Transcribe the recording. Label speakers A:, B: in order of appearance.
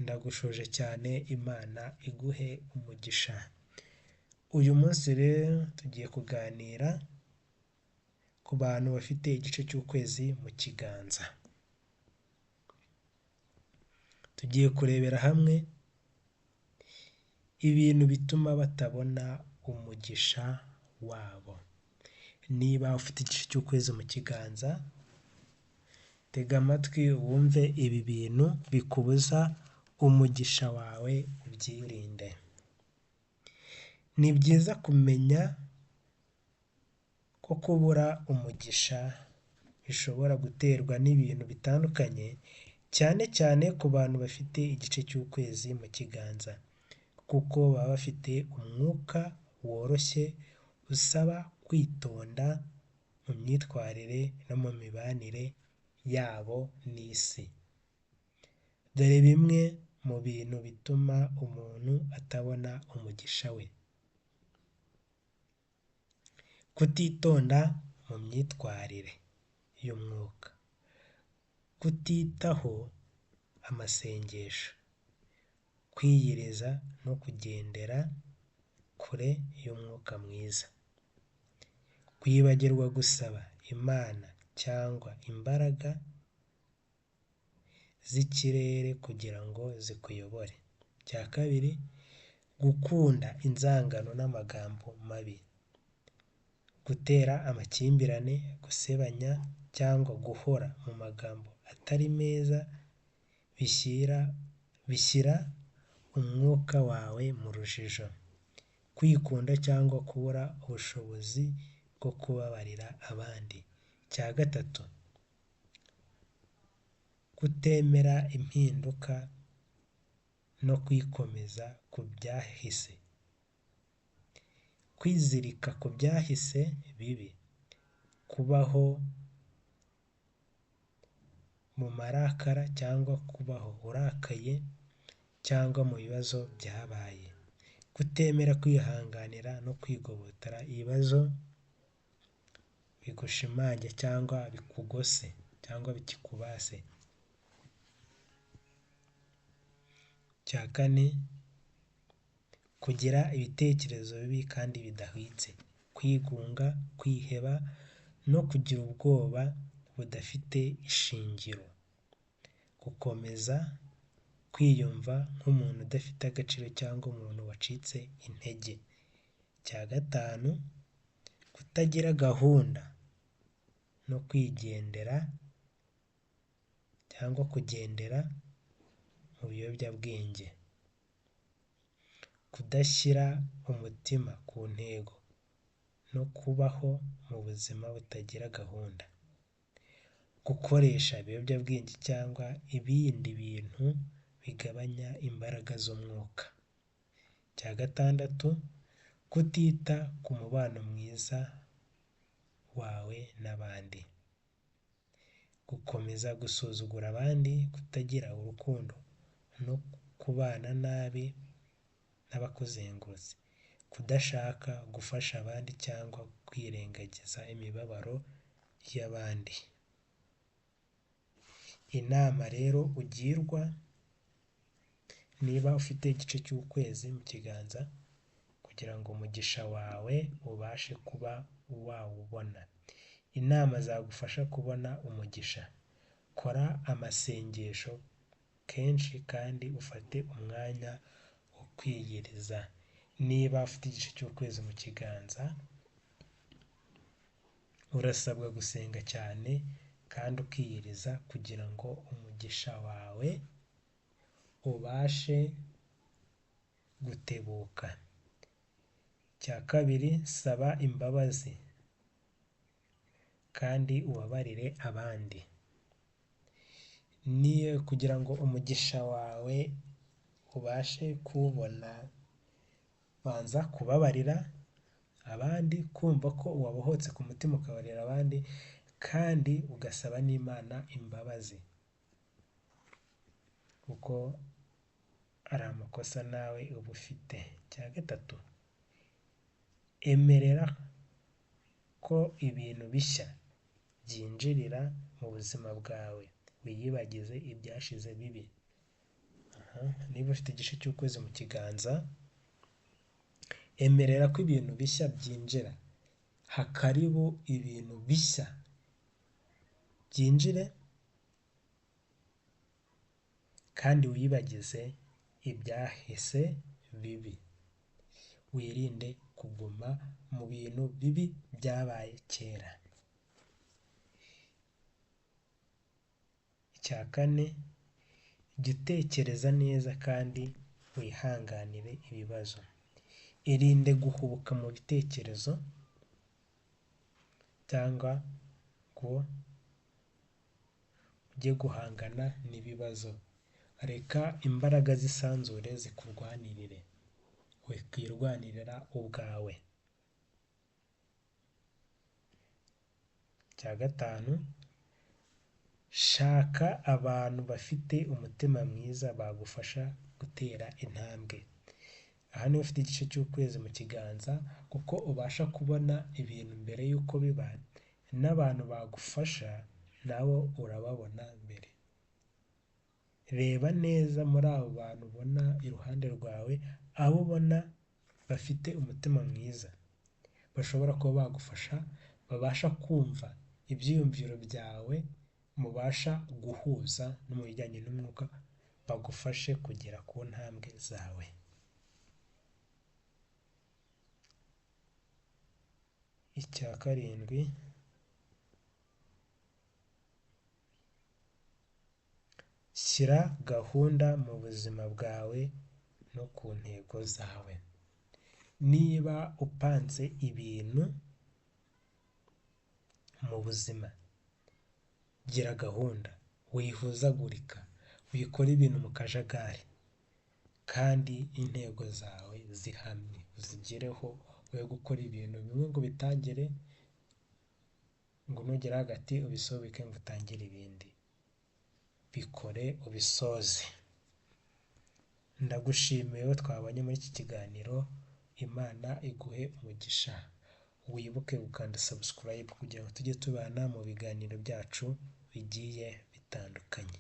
A: Ndagushuje cyane, Imana iguhe umugisha. Uyu munsi rero tugiye kuganira ku bantu bafite igice cy'ukwezi mu kiganza. Tugiye kurebera hamwe ibintu bituma batabona umugisha wabo. Niba ufite igice cy'ukwezi mu kiganza, tega amatwi wumve ibi bintu bikubuza umugisha wawe, ubyirinde. Ni byiza kumenya ko kubura umugisha bishobora guterwa n'ibintu bitandukanye, cyane cyane ku bantu bafite igice cy'ukwezi mu kiganza, kuko baba bafite umwuka woroshye usaba kwitonda mu myitwarire no mu mibanire yabo n'isi. Dore bimwe mu bintu bituma umuntu atabona umugisha we: kutitonda mu myitwarire y'umwuka, kutitaho amasengesho, kwiyiriza no kugendera kure y'umwuka mwiza, kwibagirwa gusaba Imana cyangwa imbaraga z'ikirere kugira ngo zikuyobore. Icya kabiri, gukunda inzangano n'amagambo mabi, gutera amakimbirane, gusebanya cyangwa guhora mu magambo atari meza bishyira umwuka wawe mu rujijo, kwikunda cyangwa kubura ubushobozi bwo kubabarira abandi. Icya gatatu, kutemera impinduka no kwikomeza ku byahise, kwizirika ku byahise bibi, kubaho mu marakara cyangwa kubaho urakaye cyangwa mu bibazo byabaye, kutemera kwihanganira no kwigobotora ibibazo bigushimange cyangwa bikugose cyangwa bikikubase. Icya kane, kugira ibitekerezo bibi kandi bidahwitse, kwigunga, kwiheba no kugira ubwoba budafite ishingiro, gukomeza kwiyumva nk'umuntu udafite agaciro cyangwa umuntu wacitse intege. Icya gatanu, kutagira gahunda no kwigendera cyangwa kugendera mu biyobyabwenge, kudashyira umutima ku ntego no kubaho mu buzima butagira gahunda, gukoresha ibiyobyabwenge cyangwa ibindi bintu bigabanya imbaraga z'umwuka. Icya gatandatu, kutita ku mubano mwiza wawe n'abandi, gukomeza gusuzugura abandi, kutagira urukundo no kubana nabi n'abakuzengurutse, kudashaka gufasha abandi cyangwa kwirengagiza imibabaro y'abandi. Inama rero ugirwa niba ufite igice cy'ukwezi mu kiganza, kugira ngo umugisha wawe ubashe kuba wawubona. Inama zagufasha kubona umugisha: kora amasengesho kenshi kandi ufate umwanya wo kwiyiriza. Niba ufite igice cy'ukwezi mu kiganza, urasabwa gusenga cyane kandi ukiyiriza kugira ngo umugisha wawe ubashe gutebuka. Icya kabiri, saba imbabazi kandi ubabarire abandi. Niyo kugira ngo umugisha wawe ubashe kuwubona, banza kubabarira abandi, kumva ko wabohotse ku mutima ukabarira abandi kandi ugasaba n'Imana imbabazi, kuko ari amakosa nawe uba ufite. Icya gatatu, emerera ko ibintu bishya byinjirira mu buzima bwawe, wiyibagize ibyashize bibi. Niba ufite igice cy'ukwezi mu kiganza, emerera ko ibintu bishya byinjira, hakaribu ibintu bishya byinjire kandi wiyibagize ibyahise bibi, wirinde kuguma mu bintu bibi byabaye kera. Icya kane, jya utekereza neza kandi wihanganire ibibazo, irinde guhubuka mu bitekerezo cyangwa ngo ujye guhangana n'ibibazo, reka imbaraga z'isanzure zikurwanirire, wikwirwanirira ubwawe. Icya gatanu, shaka abantu bafite umutima mwiza bagufasha gutera intambwe. Aha niba ufite igice cy'ukwezi mu kiganza, kuko ubasha kubona ibintu mbere y'uko biba, n'abantu bagufasha nabo urababona mbere. Reba neza muri abo bantu ubona iruhande rwawe, abo ubona bafite umutima mwiza, bashobora kuba bagufasha, babasha kumva ibyiyumviro byawe, mubasha guhuza no mu bijyanye n'umwuka, bagufashe kugera ku ntambwe zawe. Icya karindwi, shyira gahunda mu buzima bwawe no ku ntego zawe. Niba upanze ibintu mu buzima, gira gahunda, wihuzagurika, wikora ibintu mu kajagari, kandi intego zawe zihamye, uzigereho, we gukora ibintu bimwe ngo ubitangire, ngo nugera hagati ubisubike ngo utangire ibindi, bikore ubisoze. Ndagushimiye wowe twabonye muri iki kiganiro, Imana iguhe umugisha. Wibuke gukanda subscribe kugira ngo tujye tubana mu biganiro byacu bigiye bitandukanye.